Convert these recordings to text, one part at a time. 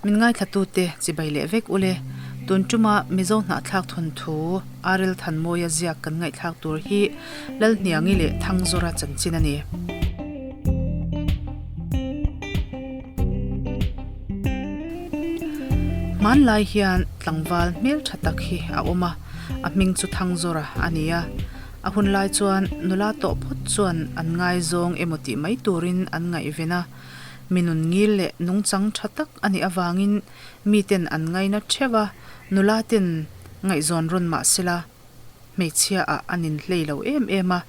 Min ngaithlatute chibai leh vek ule. Tun tuma Mizo hnahthlak thawnthu Arel Thanmawia ziak kan ngaihthlak tur hi Lalhniangi leh Thangzawra chanchin a ni. Hmanlai hian tlangval hmeltha tak hi a awm a, a hming chu Thangzawra a ni a. A hun lai chuan nula tawh phawt chuan an ngaizawng emaw tih mai turin an ngaihven a. Mi nun ngil leh nungchang tha tak a nih avangin miten an ngaina theuh a, nula ten ngaihzawn rawn mah sela hmeichhia ah an inhlei lo em em a,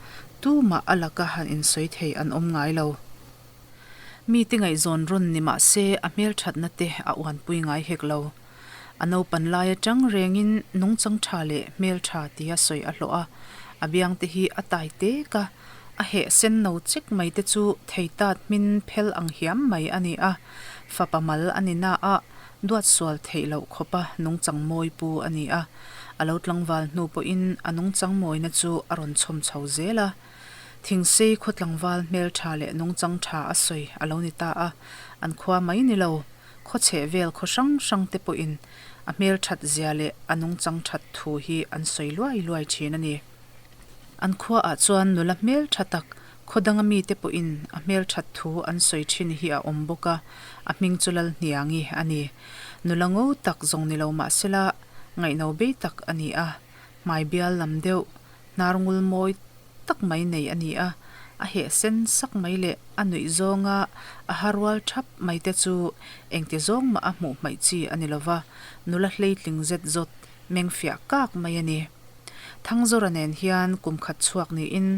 tumah a laka han insawi thei an awm ngai lo. Mite ngaihzawn rawn ni mah se a hmelthatna te a uanpui ngai hek lo. A naupan lai atang rengin nungchang tha leh hmeltha tia sawi a hlawh a, a biang te hi a tai tek a, a heh sen no chek mai te chu thei tat hmin phel ang hiam mai a ni a, fapa mal a ni na a, duat sual theih loh khawpa nungchang mawi pu a ni a, a lo tlangval hnu pawhin a nungchang mawina chu a rawn chhawm chho zel a. Thingsei khaw tlangval hmeltha leh nungchang tha a sawi a lo ni ta a, an khua mai ni lo, khaw chheh vel khaw hrang hrang te pawhin a hmelthat zia leh a nungchang that thu hi an sawi luai luai thin a ni. An khuaah chuan nula hmeltha tak khaw danga mite pawhin a hmelthat thu an sawi thin hi a awm bawk a, a hming chu Lalhniangi a ni. Nula ngo tak zawng ni lo mahsela ngaihno bei tak a ni a, hmai bial lam deuh, hnar ngul mawi tak mai nei a ni a, a heh sen sak mai leh a nuih zawnga a ha rual thap mai te chu engti zawng mah a hmuh hmaih chi a ni lova, nula hleitling zet zawt meng fiah kak mai a ni. Thangzawra nen hian kum khat chhuak niin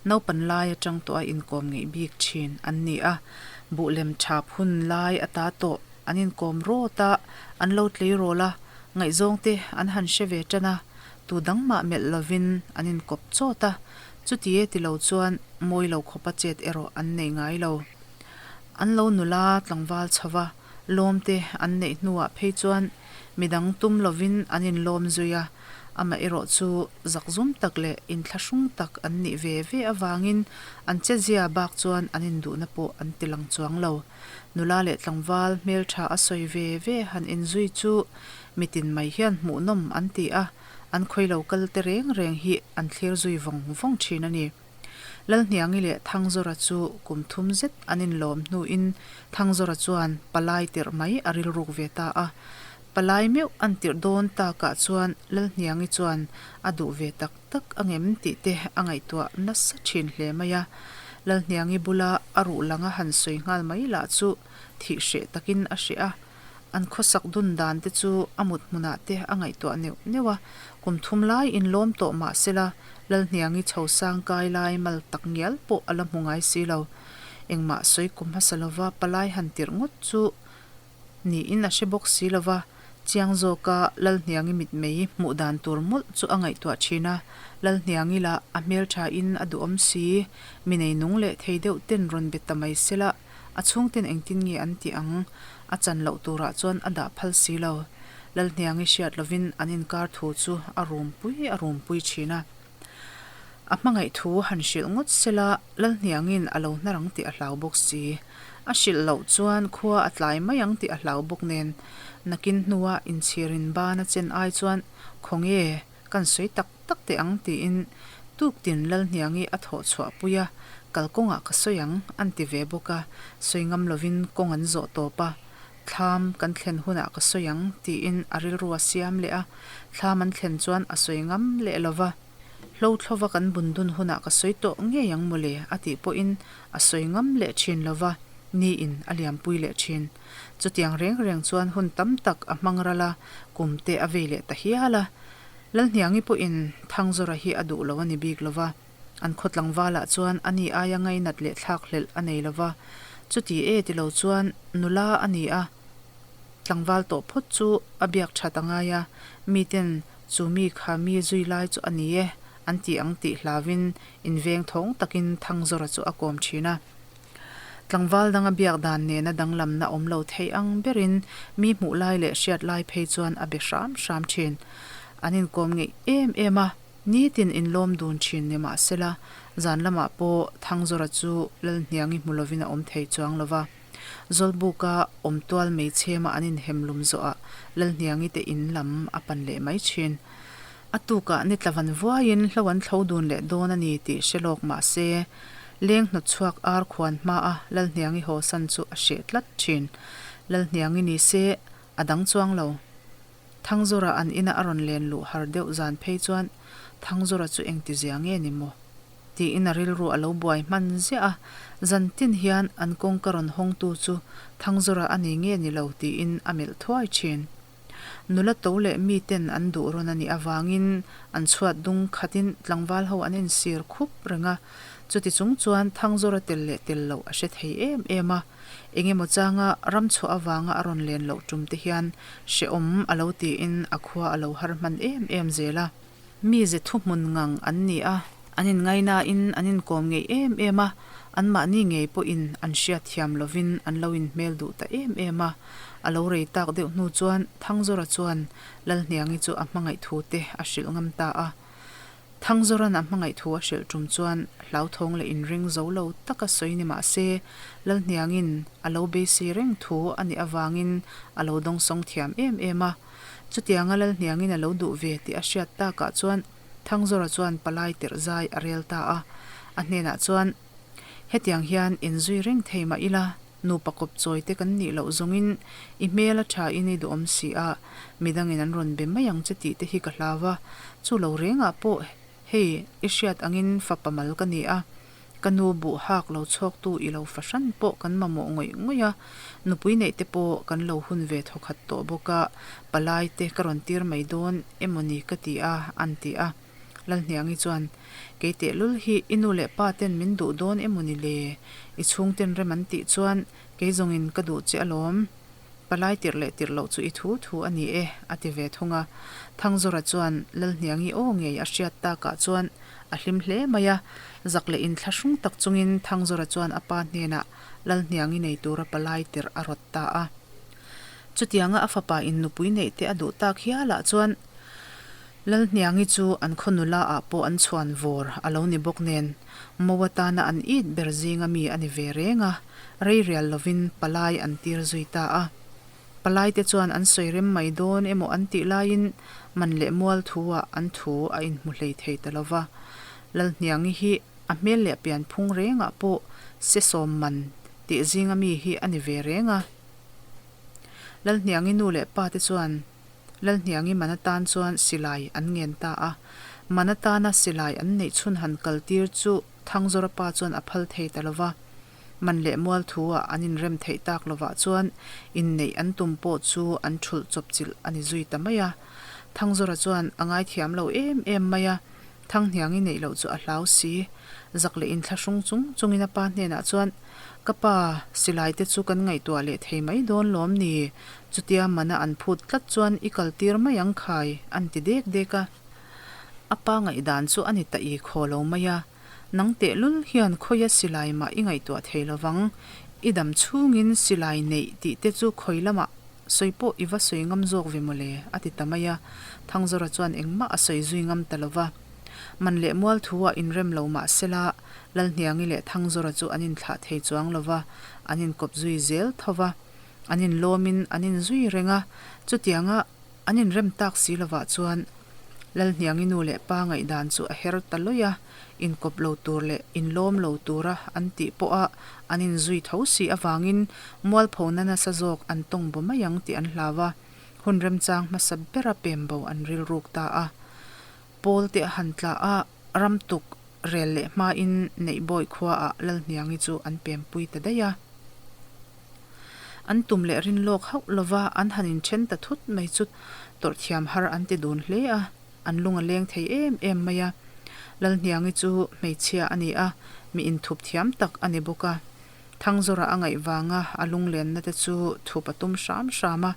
naupan lai atang tawh a inkawm ngeih bik thin an ni a, buh lem thap hun lai ata tawh an inkawm rawt a, an lo tleirawl a, ngaihzawng te an han hre ve tan a, Tu dang mah melh lovin an inkawp chawt a, chuti e ti lo chuan mawi lo khawpa chet erawh an nei ngai lo. An lo nula tlangval chho va, lawm te an neih hnuah phei chuan midang tum lovin an inlawm zui a, amah erawh chu zakzum tak leh inthlahrung tak an nih ve ve avangin an chezia bak chuan an induhna pawh an ti lang chuang lo. Nula leh tlangval hmeltha a sawi ve ve han inzui chu Mitin mai hian hmuhnawm an ti a, an khawi lo kal te reng reng hi an thlir zui vawng vawng thin a ni. Lalhniangi leh Thangzawra chu kum thum zet an inlawm hnuin Thangzawra chuan palai tirh mai a rilruk ve ta a. Palai meuh an tirh dawn takah chuan Lalhniangi chuan a duh ve tak tak angem tih te a ngaihtuah nasa thin hle mai a. Lalhniangi bula a ruh langa han sawi nghal mai lah chu thih hreh takin a hreh a. An khawsak dun dan te chu a mut hmunah te a ngaihtuah neuh neuh a, kum thum lai inlawm tawh mah sela Lalhniangi chho sang kai lai mal tak ngial pawh a la hmu ngai si lo. Engmah sawi kum hmasa lova palai han tirh ngawt chu niin a hre bawk si lova, chiang zawka Lalhniangi mitmei hmuh dan tur mawlh chu a ngaihtuah thin a, Lalhniangi lah a hmelthain a duhawm si, mi nei nung leh thei deuh ten rawn be ta mai sela, A chhungten engtin nge an tih ang? A chan loh turah chuan a dah phal si lo. Lalhniangi hriat lovin an inkar thu chu a rumpui a rumpui thin a. A hmangaih thu han hrilh ngawt sela Lalhniangin a lo hnar ang tih a hlau bawk si. A hrilh loh chuan khua a tlai mai ang tih a hlau bawk nen nakin hnua inchhirin ban a chen ai chuan khawnge Kan sawi tak tak teh ang tiin tuktin Lalhniangi a thawh chhuah pui a, kalkawngah ka sawi ang an ti ve bawk a, sawi ngam lovin kawng an zawh tawp a, thlam kan thlen hunah ka sawi ang tiin a rilru a siam leh a, thlam an thlen chuan a sawi ngam leh lo va, hlo thlova kan bun dun hunah ka sawi tawh ngei ang mawle a tih pawhin a sawi ngam leh thin lo va, niin a liampui leh thin. Chutiang reng reng chuan hun tam tak a hmang ral a, kum te a vei leh ta hial a. Lalhniangi pawhin Thangzawra hi a duh lo a ni bik lo va, an khaw tlangvalah chuan a ni aia ngainat leh thlak hlelh a nei lo va. Chuti e ti lo chuan nula a ni a, tlangval tawh phawt chu a biak that a ngai a, miten chu mi kha mi zui lai chu a ni e an ti ang tih hlauvin inveng thawng takin Thangzawra chu a kawm thin a. Tlangval danga biak dan nena danglamna awm lo thei ang berin mi hmuh lai leh hriat lai phei chuan a be hram hram thin. An inkawm ngeih em em a, nitin inlawm dun thin ni mah sela, zan lamah pawh Thangzawra chu Lalhniangi hmu lovin a awm thei chuang lo va. Zawlbuka awm tual mei chhema an inhem lum zawhah Lalhniangi te in lam a pan leh mai thin. A tukah ni tla van vuaiin hlo an thlo dun leh dawn a ni tih hre lawk mah se, leng hnawt chhuak ar khuan hmaa Lalhniangi haw san chu a hreh tlat thin. Lalhniangi ni se a dang chuang lo. Thangzawra an ina a rawn len luh har deuh zan phei chuan Thangzawra chu engtizia nge ni maw? Tiin a rilru a lo buai hman ziah a, zan tin hian an kawngka rawn hawngtu chu Thangzawra a ni nge ni lo tiin a melh thuai thin. Nula to leh miten an duh rawn a nih avangin an chhuat dung khatin tlangval ho an insir khup reng a, chuti chung chuan Thangzawra tel leh tel loh a hre thei em em a. Eng emaw changa ram chhuah avanga a rawn len loh tum te hian hrehawm a lo tiin a khua a lo har hman em em zel a. Mi ze thuhmun ngang an ni a, an inngainain an inkawm ngeih em em a, anmahni ngei pawhin an hriat thiam lovin an lo inhmel duh ta em em a. A lo rei tak deuh hnu chuan Thangzawra chuan Lalhniangi chu a hmangaih thu te a hrilh ngam ta a. Thangzawran a hmangaih thu a hrilh tum chuan hlauthawng leh inring zo lo taka sawi ni mah se, Lalhniangin a lo beisei reng thu a nih avangin a lo dawngsawng thiam em em a. Chutianga Lalhniangin a lo duh ve tih a hriat takah chuan Thangzawra chuan palai tirh zai a rel ta a. A hnenah chuan, Hetiang hian inzui reng thei mah ila, Nupa kawp chawi te kan nih loh zawngin i hmel a tha in i duhawm si a, midangin an rawn be mai ang che tih te hi ka hlau a, chu lo rengah pawh hei i hriat angin fapa mal ka ni a, ka nu buh hak lo chhawktu i lo fahran pawh kan mamawh ngawih ngawih a, nupui neih te pawh kan lo hun ve thawkhat tawh bawk a, palai te ka rawn tir mai dawn emawni ka ti a, an ti a. Lalhniangi chuan, Kei tehlul hi i nu leh pa ten min duh dawn emaw ni le? I chhungten rem an tih chuan kei zawngin ka duh che alawm. Palai tirh leh tirh loh chu i thu thu a ni e, a ti ve thung a. Thangzawra chuan Lalhniangi aw ngei a hriat takah chuan a hlim hle mai a. Zak leh inthlahrung tak chungin Thangzawra chuan a pa hnenah Lalhniangi nei tura palai tirh a rawt ta a. Chutianga a fapa in nupui neih te a duh tak hialah chuan Lalhniangi chu an khaw nula ah pawh an chhuan vawr a lo ni bawk nen, Mo atana an it ber zinga mi a ni ve reng a, rei rial lovin palai an tir zui ta a. Palai te chuan an sawi rem mai dawn emaw an tih laiin man leh mual thu ah an thu a inhmu hlei thei ta lo va. Lalhniangi hi a hmel leh pianphung rengah pawh se sawm man tih zinga mi hi a ni ve reng a. Lalhniangi nu leh pa te chuan Lalhniangi man atan chuan silai an ngen ta a. Man atana silai an neih chhun han kal tir chu Thangzawra pa chuan a phal thei ta lo va. Man leh mual thu ah an inrem theih tak lovah chuan inneih an tum pawh chu an thulh chawp chilh a ni zui ta mai a. Thangzawra chuan a ngaithiam lo em em mai a, Thanghniangi neih loh chu a hlau si. Zak leh inthlahrung chung chungin a pa hnenah chuan, Ka pa, silai te chu kan ngaihtuah leh thei mai dawn lawm ni? Chutia mana an phut tlat chuan i kal tir mai ang khai, an ti dek dek a. A pa ngaihdan chu a ni ta i khaw lo mai a, Nang tehlul hian khawia silai mah i ngaihtuah thei lovang, i dam chhungin silai neih tih te chu khawi lamah Sawi pawh i va sawi ngam zawk ve mawle, a ti ta mai a. Thangzawra chuan engmah a sawi zui ngam ta lo va. Man leh mual thu ah inrem lo mah sela, Lalhniangi leh Thangzawra chu an inthlah thei chuang lo va, an inkawp zui zel tho va. An inlawmin an inzui reng a, chutianga an inrem tak si lovah chuan Lalhniangi nu leh pa ngaihdan chu a her ta lawih a, inkawp lo tur leh inlawm lo tura an tih pawha an inzui tho si avangin mualphona nasa zawk an tawng baw mai ang tih an hlau a, hun remchang hmasa bera pem bo an rilruk ta a. Pawl te a han tla a, ram tuk rel leh hmain Neihbawi khuaah Lalhniangi chu an pempui ta daih a. An tum leh rin lawk hauh lova an han inthen ta thut mai chu tawrh thiam har an ti dun hle a, an lung a leng thei em em mai a. Lalhniangi chu hmeichhia a ni a, mi inthup thiam tak a ni bawk a. Thangzawra a ngaih vanga a lunglenna te chu thup a tum hram hram a,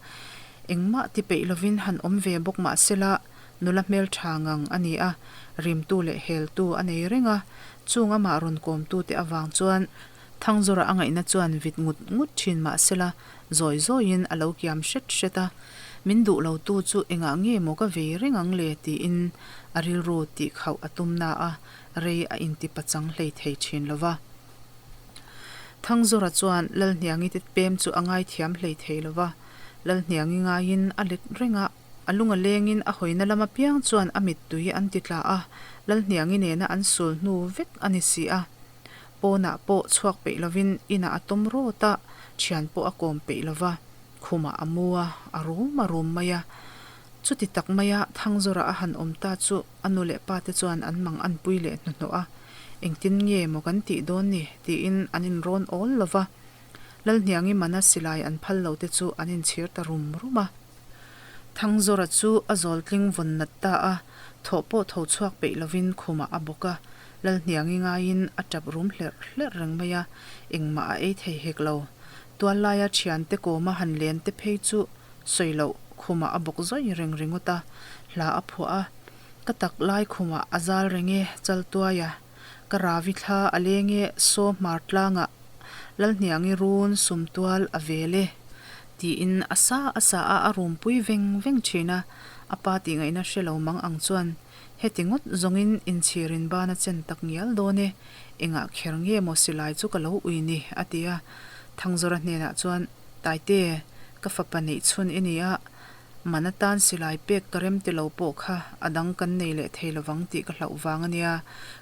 engmah ti peih lovin han awm ve bawk mah sela nula hmeltha ngang a ni a, rimtu leh heltu a nei reng a, chung amah rawn kawmtute avang chuan Thangzawra a ngaihna chuan vit ngut ngut thin mah sela, zawi zawiin a lo kiam hret hret a, Min duh lo tu chu engah nge maw ka vei reng ang le? tiin a rilru tih khauh a tum na a, rei a inti pachang hlei thei thin lo va. Thangzawra chuan Lalhniangi te pem chu a ngaithiam hlei thei lo va, Lalhniangi ngaiin a let reng a, a lung a lengin a hawina lam apiang chuan a mittui an ti tla a, Lalhniangi nena an sul hnu vek a ni si a. Pawnah pawh chhuak peih lovin inah a tawm rawt a, thian pawh a kawm peih lo va, khumah a mu a, a rum a rum mai a. Chuti tak maia Thangzawra a han awm ta chu a nu leh pa te chuan an mang anpui leh hnuhnawh a, engtin nge maw kan tih dawn ni tiin an inrawn awl lo va. Lalhniangi mana silai an phal lo te chu an inchhir ta rum rum a. Thangzawra chu a zawltling vawn nat ta a, thawh pawh tho chhuak peih lovin khumah a bawk a, Lalhniangi ngaiin a tap rum hlerh hlerh reng mai a, engmah a ei thei hek lo. Tuallaia thiante kawma han len te phei chu sawi loh khumah a bawk zawi reng ringawt a, hla a phuah a, Ka tak lai khumah a zal reng e, Chaltuai a, ka ravi thla a leng e, Saw hmar tlangah Lalhniangi run sumtual a vel e, tiin a sa a sa a, a rumpui veng veng thin a, a pa tih ngaihna hre lo mang ang chuan heti ngawt zawngin inchhirin ban a chen tak ngial dawn e, engah kher nge maw silai chu ka lo ui ni, a ti a, Thangzawra hnenah chuan Taite, ka fapa neih chhun i ni a, man atan silai pek ka rem ti lo pawh kha a dang kan nei leh thei lovang tih ka hlauh vang a nia,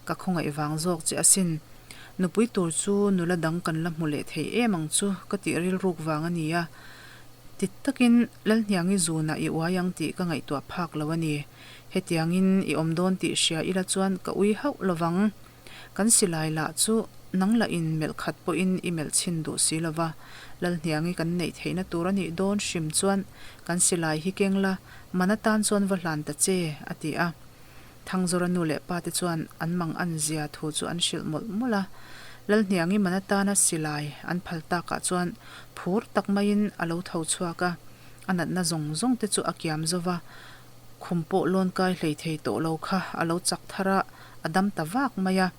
ka khawngaih vang zawk che asin. Nupui tur chu nula dang kan la hmu leh thei em ang chu ka tih rilruk vang a ni a. Ti takin Lalhniangi zunah i uai ang tih ka ngaihtuah phak lo a ni. Hetiangin i awm dawn tih hria ila chuan ka ui hauh lovang. Kan silai lah chu nang lah in melh khat pawhin i melh chhin duh si lo va, Lalhniangi kan neih theihna tur a nih dawn hrim chuan kan silai hi keng la, man atan chuan va hlan ta che, a ti a. Thangzawra nu leh pa te chuan an mang an zia thu chu an hrilh mawlh mawlh a. Lalhniangi man atana silai an phal takah chuan phur tak maiin a lo tho chhuak a, a natna zawng zawng te chu a kiam zo va, Khum pawh lawn kai hlei thei tawh lo kha a lo chak thar a, a dam ta vak mai a.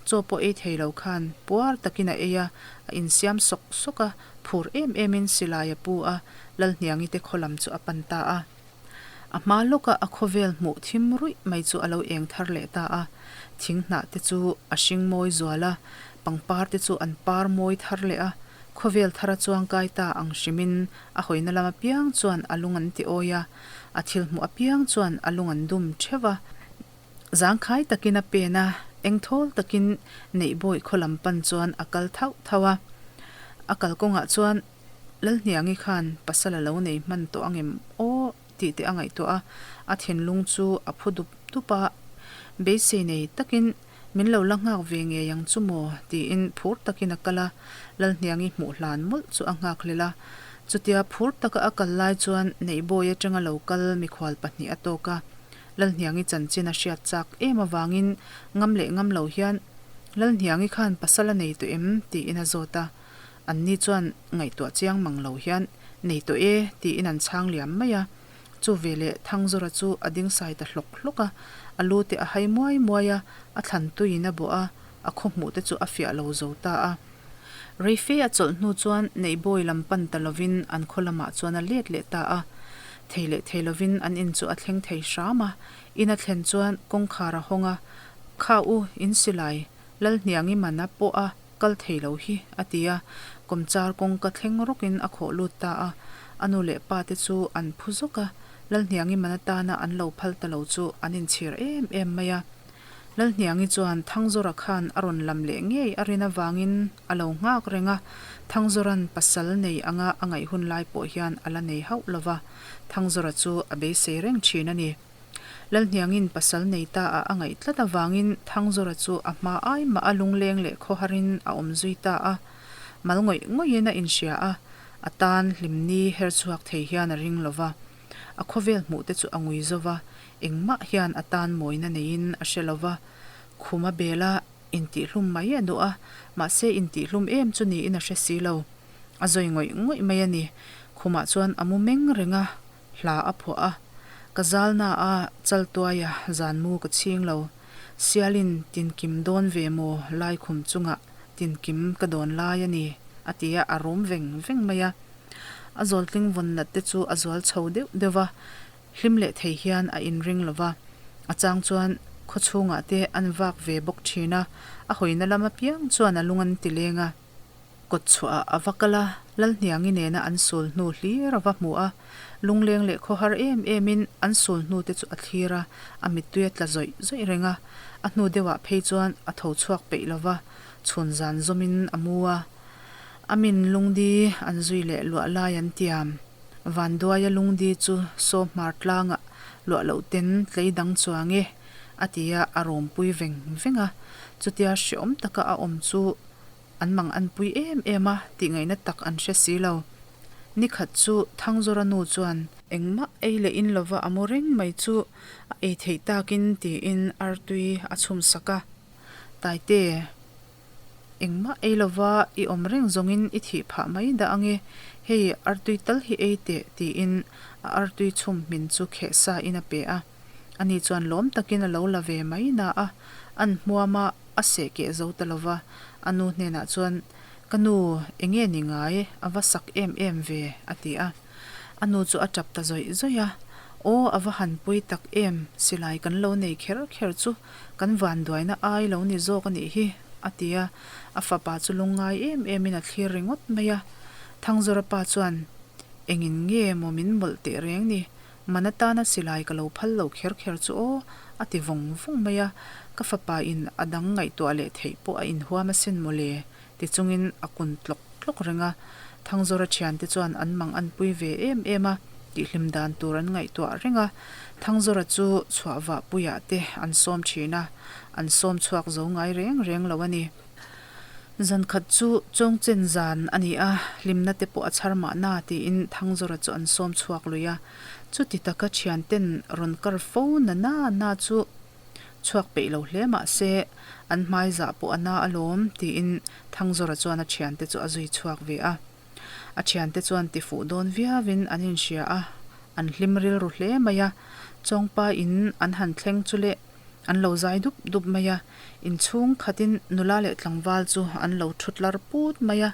Chaw pawh ei thei lo khan puar takin a ei a, a insiam sawk sawk a, phur em emin silai a pu a, Lalhniangi te khaw lam chu a pan ta a. A hma lawka a khawvel hmuh thim ruih mai chu a lo eng thar leh ta a, thing hnah te chu a hring mawi zual a, pangpar te chu an par mawi thar leh a, khawvel thara chuangkai ta ang hrimin a hawina lam apiang chuan a lung an ti awi a. A thil hmuh apiang chuan a lung an dum theuh a, zangkhai takin a pen a, engthawl takin Neihbawi khaw lam pan chuan a kal thauh thauh a. A kalkawngah chuan Lalhniangi khan pasal a lo nei hman tawh angem aw tih te a ngaihtuah a, a thinlung chu a phu dup dup a, beisei nei takin Min lo la nghak ve ngei ang chu maw? tiin phur takin a kal a, Lalhniangi hmuh hlan mawlh chu a nghak hlel a. Chutia phur taka a kal lai chuan Neihbawi atanga lo kal mikhual pahnih a tawk a. Lalhniangi chanchin a hriat chak em avangin ngam leh ngam lo hian, Lalhniangi khan pasal a nei tawh em? tiin a zawt a. Anni chuan ngaihtuah chiang mang lo hian, Nei tawh e, tiin an chhang liam mai a. Chu veleh Thangzawra chu a ding sai ta hlawk hlawk a, a lu te a hai muai muai a, a thlan tuiin a bawh a, a khaw hmuh te chu a fiah lo zo ta a. Reife a chawlh hnu chuan Neihbawi lam pan ta lovin an khaw lamah chuan a let leh ta a. Thei leh thei lovin an in chu a thleng thei hram a, in a thlen chuan kawngkhar a hawng a, Kha u, in silai, Lalhniangi mana pawh a kal thei lo hi, a ti a, kawmchar kawngka thleng rawkin a khawh lut ta a. A nu leh pa te chu an phu zawk a, Lalhniangi man atana an lo phal ta lo chu an inchhir em em mai a. Lalhniangi chuan Thangzawra khan a rawn lam leh ngei a rin avangin a lo nghak reng a, Thangzawra'n pasal nei anga a ngaih hun lai pawh hian a la nei hauh lo va, Thangzawra chu a beisei reng thin a ni. Lalhniangin pasal nei ta a a ngaih tlat avangin Thangzawra chu a hma ai mah a lungleng leh khawharin a awm zui ta a. Mal ngawih ngawihin a inhria a, a tan hlimni her chhuak thei hian a ring lo va. A khawvel hmuh te chu a ngui zo va, engmah hian a tan mawina neiin a hre lo va. Khum a bel a, intihhlum mai a duh a, mahse intihhlum em chu niin a hre si lo. A zawi ngawih ngawih mai a ni. Khumah chuan a mu meng reng a, Hla a phuah a, Ka zalna a chaltuaia zanmu ka chhing lo. Sialin tinkim dawn ve maw laikhum chungah tinkim ka dawn lai a ni, a ti a, a rum veng veng mai a. A zawltling vawn nat te chu a zual chho deuh deuh va, hlim leh thei hian a inring lo va. A chang chuan khaw chhungah te an vak ve bawk thin a, a hawina lam apiang chuan a lung an ti leng a. Kawtchhuahah a va kal a, Lalhniangi nena an sul hnu hlir a va hmu a. Lungleng leh khawhar em emin an sul hnu te chu a thlir a, a mittui a tla zawih zawih reng a. A hnu deuhah phei chuan a tho chhuak peih lo va, chhun zan zawmin a mu a. A min lungdi an zui leh luah lai an tiam. Vanduaia lungdi chu saw hmar tlangah luah loh ten tlei dang chuang e, a ti a, a rawmpui veng veng a. Chutia hreawm taka a awm chu an mang an pui em em a tih ngaihna tak an hre si lo. Nikhat chu Thangzawra nu chuan. Engmah ei leh in lova a mu reng mai chu a ei theih takin tiin artui a chhum sak a. Taite. Engmah ei lova i awm reng zawngin i thih phah mai dah ange, hei artui tal hi ei teh tiin a artui chhum hmin chu kheh sa in a pe a. Ani chuan lawm takin a lo la ve mai na a, an hmuam a, a seh keh zo ta lova. A nu hnenah chuan, Ka nu, enge ni ngai, a va sak em em ve, a ti a. A nu chu a tap ta zawih zawih a, Aw, a va han pui tak em, silai kan lo nei kher kher chu kan vanduaina ai lo ni zawk a nih hi, a ti a, a fapa chu lungngai em emin a thlir ringawt mai a. Thangzawra pa chuan, Engin nge maw min mawlh teh reng ni, man atana silai ka lo phal lo kher kher chu aw, a ti vawng vawng mai a, ka fapa in a dang ngaihtuah leh theih pawh a inhuam asin maw le, ti chungin a kun tlawk tlawk reng a. Thangzawra thiante chuan an mang an pui ve em em a, tihhlim dan tur an ngaihtuah reng a. Thangzawra chu chhuah vah puiah te an sawm thin a, an sawm chhuak zo ngai reng reng lo a ni. Zankhat chu Chawngchen zan a ni a, hlimna te pawh a chhar mahna tiin Thangzawra chu an sawm chhuak lui a. Chuti taka thianten rawn kar fo na na na chu Chhuak peih lo hle mah se, an hmai zah pawh a na alawm, tiin Thangzawra chuan a thiante chu a zui chhuak ve a. A thiante chuan ti fuh dawn viauin an inhria a, an hlim rilru hle mai a. Chawngpa in an han thleng chu leh an lo zai dup dup mai a, inchhung khatin nula leh tlangval chu an lo thut lar put mai a.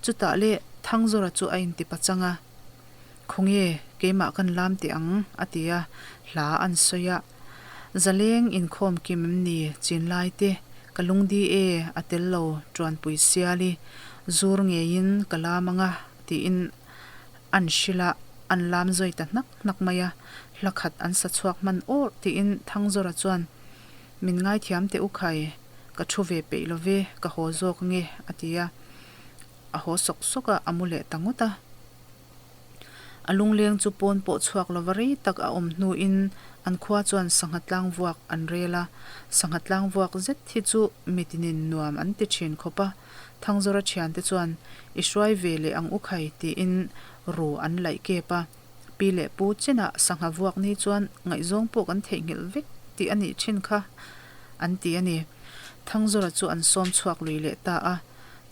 Chutah leh Thangzawra chu a intipachang a. Khawnge, keimah kan lam teh ang, a ti a, hla an sawi a. Zaleng inkhawm kim em ni chin lai te, ka lungdi e, a tel lo tuanpui sial i, zur ngeiin ka lam ang a, tiin an hrilh a, an lam zawi ta hnak hnak mai a, hla khat an sa chhuak hman awrh tiin Thangzawra chuan, Min ngaithiam teh u khai, ka thu ve peih lo ve, ka haw zawk ange, a ti a. A haw sawk sawk a, a mu leh ta ngawt a. A lungleng chu pawn pawh chhuak lova rei tak a awm hnuin an khua chuan sangha tlang vuak an rel a. Sangha tlang vuak zet hi chu mitinin nuam an ti thin khawp a. Thangzawra thiante chuan i hruai ve leh ang u khai tiin ru an laih kep a. Pi leh pu chenah sangha vuak ni chuan ngaihzawng pawh kan theihnghilh vek tih a nih thin kha an ti a ni. Thangzawra chu an sawm chhuak lui leh ta a.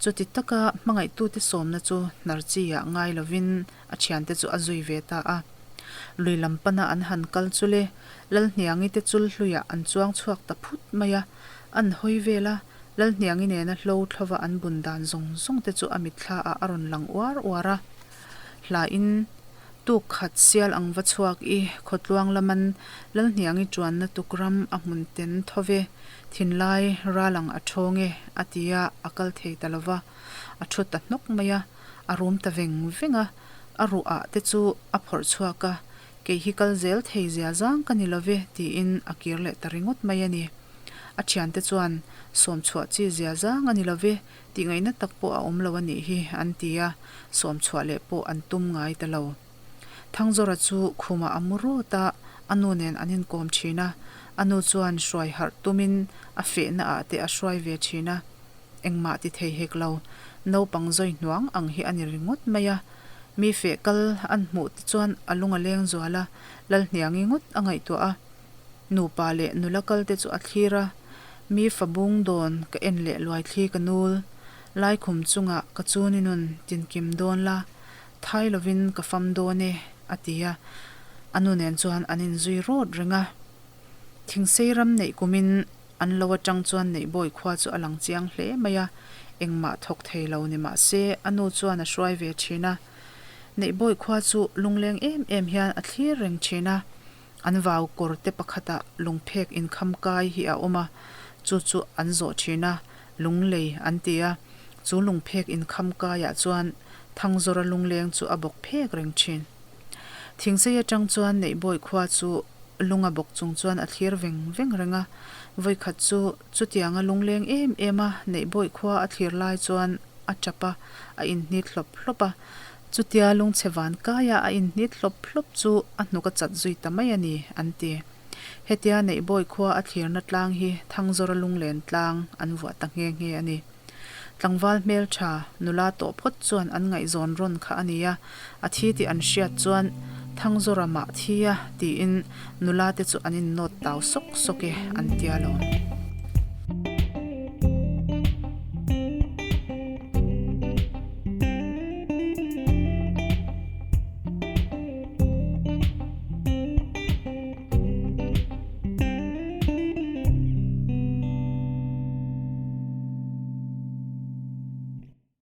Chuti taka hmangaihtute sawmna chu hnar chi-ah ngai lovin a thiante chu a zui ve ta a. Lui lam pana an han kal chu le, Lalhniangi te chul hluiah an chuang chhuak ta phut mai a. An hawi vel a, Lalhniangi nena hlo thlova an bun dan zawng zawng te chu a mitthlaah a rawn lang uar uar a. Hlain tuk khat sial ang va chhuak i khawtluang laman Lalhniangi chuanna tukram a hmun ten tho ve. Thinlai ral ang a thawng e, a ti a, a kal thei ta lo va. A thu ta hnawk mai a, a rum ta veng veng a, a ruah te chu a phawrh chhuak a, Kei hi kal zel thei zia zang ka ni lo ve, tiin a kir leh ta ringawt mai a ni. A thiante chuan, Sawm chhuah chi zia zang a ni lo ve, tih ngaihna tak pawh a awm lo a nih hi, an ti a, sawm chhuah leh pawh an tum ngai ta lo. Thangzawra chu khumah a mu rawt a, a nu nen an inkawm thin a. A nu chuan hruai harh tumin a fehna ah te a hruai ve thin a. Engmah ti thei hek lo, naupang zawi hnuang ang hi a ni ringawt mai a. Mi feh kal an hmuh te chuan a lung a leng zual a, Lalhniangi ngawt a ngaihtuah a. Nupa leh nula kal te chu a thlir a, Mi fa bung dawn ka en leh luaithli ka nul, Laikhum chungah ka chuni nun tinkim dawn la, Thai lovin ka fam dawn e, a ti a. A nu nen chuan an inzui rawt reng a. Thingsei ram neih kumin an lo atang chuan Neihbawi khua chu a lang chiang hle mai a, engmah thawk thei lo ni mah se a nu chuan a hruai ve thin a. Neihbawi khua chu lungleng em em hian a thlir reng thin a. An vau kawr te pakhatah lungphek inkham kai hi a awm a, chu chu an zawh thin a, lunglei an ti a. Chu lungphek inkham kaiah chuan Thangzawra lungleng chu a bawk phek reng thin. Thingzei atang chuan Neihbawi khua chu lunga bawk chung chuan a thlir veng veng reng a. Vawikhat chu chutianga lungleng em em a Neihbawi khua a thlir lai chuan a tap a, a inhnit hlawp hlawp a. Chutia lungchhe van kaia a inhnit hlawp hlawp chu a hnuk a chat zui ta mai a ni, an ti. Hetia Neihbawi khua a thlirna tlang hi Thangzawra lunglen tlang an vuah ta nghe nghe a ni. Tlangval hmeltha nula tawh phawt chuan an ngaihzawn rawn kha a ni a, a thi tih an hriat chuan Thangzawra mah thi a tiin nula te chu an innawt tau sawk sawk e an tia lawm.